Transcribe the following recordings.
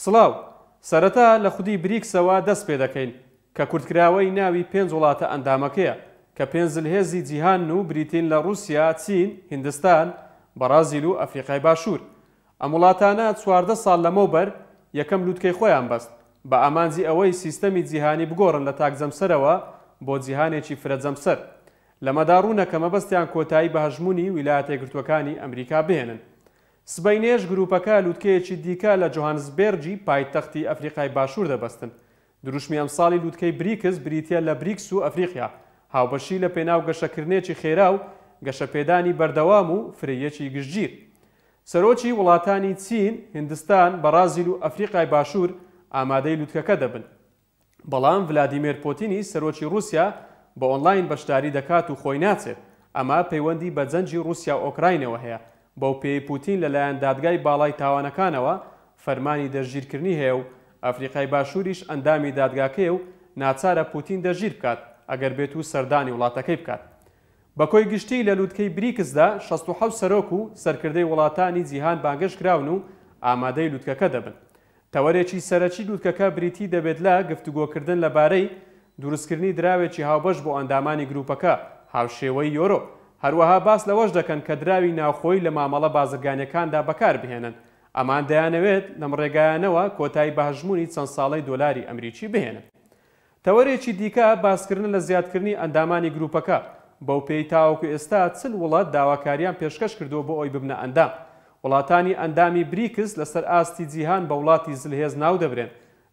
سڵاو، سەرەتا لە خودی بریکسەوە دەست پێ دەکەین، کە کورتکراوەی ناوی پێنج وڵاتە ئەندامەکەیە، کە پێنج زلهێزی جیهانن و بریتین لە ڕووسیا، چین، هیندستان، بەڕازیل و ئەفریقای باشوور. ئەم وڵاتانە 14 ساڵ لەمەوبەر یەکەم لوتکەی خۆیان بەست، بە ئامانجی ئەوەی سیستەمی جیهانی بگۆڕن لە تاک جەمسەرەوە بۆ جیهانێکی فرە جەمسەر. لەمەدا ڕوونە کە مەبەستیان کۆتایی بە هەژموونی ویلایەتە یەکگرتووەکانی ئەمریکا بهێنن. سبەینێش گرووپەکە لووتکەیەکی دیکە لە جۆهانسبێرگی پایتەختی ئەفریقای باشوور دەبەستن. دروشمی ئەمساڵی لووتکەی بریکس بریتییە لە بریکس و ئەفریقیا، هاوبەشی لە پێناو گەشەکردنێکی خێرا و گەشەپێدانی بەردەوام و فرەییەکی گشتگیر. سەرۆکی وڵاتانی چین، هیندستان، بەڕازیل و ئەفریقای باشوور ئامادەی لووتکەکە دەبن. بەڵام ڤلادیمێر پۆتینی سەرۆکی ڕووسیا بە ئۆنلاین بەشداری دەکات و خۆی ناچێت، ئەمە پەیوەندی بە جەنگی ڕووسیا و ئۆکراینەوە هەیە، بەو پێیەی پوتین لەلایەن دادگای باڵای تاوانەکانەوە فەرمانی دەستگیرکردنی هەیە و ئەفریقای باشووریش ئەندامی دادگاکەیە و ناچارە پوتین دەستگیر بکات ئەگەر بێت و سەردانی وڵاتەکەی بکات. بە کۆی گشتی لە لوتکەی بریکسدا 67 سەرۆک و سەرکردەی وڵاتانی جیهان بانگهێشت کراون و ئامادەی لوتکەکە دەبن. تەوەرێکی سەرەکی لوتکەکە بریتی دەبێت لە گفتوگۆکردن لەبارەی دروستکردنی دراوێکی هاوبەش بۆ ئەندامانی گروپەکە هاوشێوەی یۆرۆ، هەروەها باس لەوەش دەکەن کە دراوی ناوخۆیی لە مامەڵە بازرگانیەکاندا بەکاربهێنن، ئەمان دەیانەوێت لەم ڕێگایانەوە کۆتایی بە هەژموونی چەند ساڵەی دۆلاری ئەمریکی بهێنن. تەوەرێکی دیکە باسکردنە لە زیادکردنی ئەندامانی گروپەکە، بەوپێیەی تاوەکو ئێستا 40 وڵات داواکارییان پێشکەش کردووە بۆ ئەوەی ببنە ئەندام. وڵاتانی ئەندامی بریکس لەسەر ئاستی جیهان بە وڵاتی زلهێز ناودەبرێن.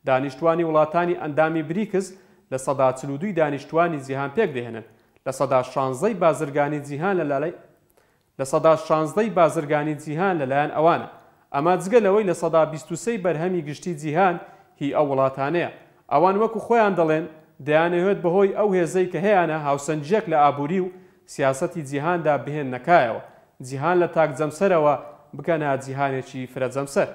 دانیشتوانی وڵاتانی ئەندامی بریکس 42% ی دانیشتوانی جیهان پێکدەهێنن. 16% ی بازرگانی جیهان لە 16% ی بازرگانی جیهان لەلایەن ئەوانە. ئەمە جگە لەوەی 23% ی بەرهەمی گشتی جیهان هی ئەو وڵاتانەیە. ئەوان وەکو خۆیان دەڵێن دەیانەوێت بەهۆی ئەو هێزەی کە هەیانە هاوسەنگییەک لە ئابووری و سیاسەتی جیهاندا بهێننە کایەوە، جیهان لە تاک جەمسەرەوە بکەنە جیهانێکی فرە جەمسەر.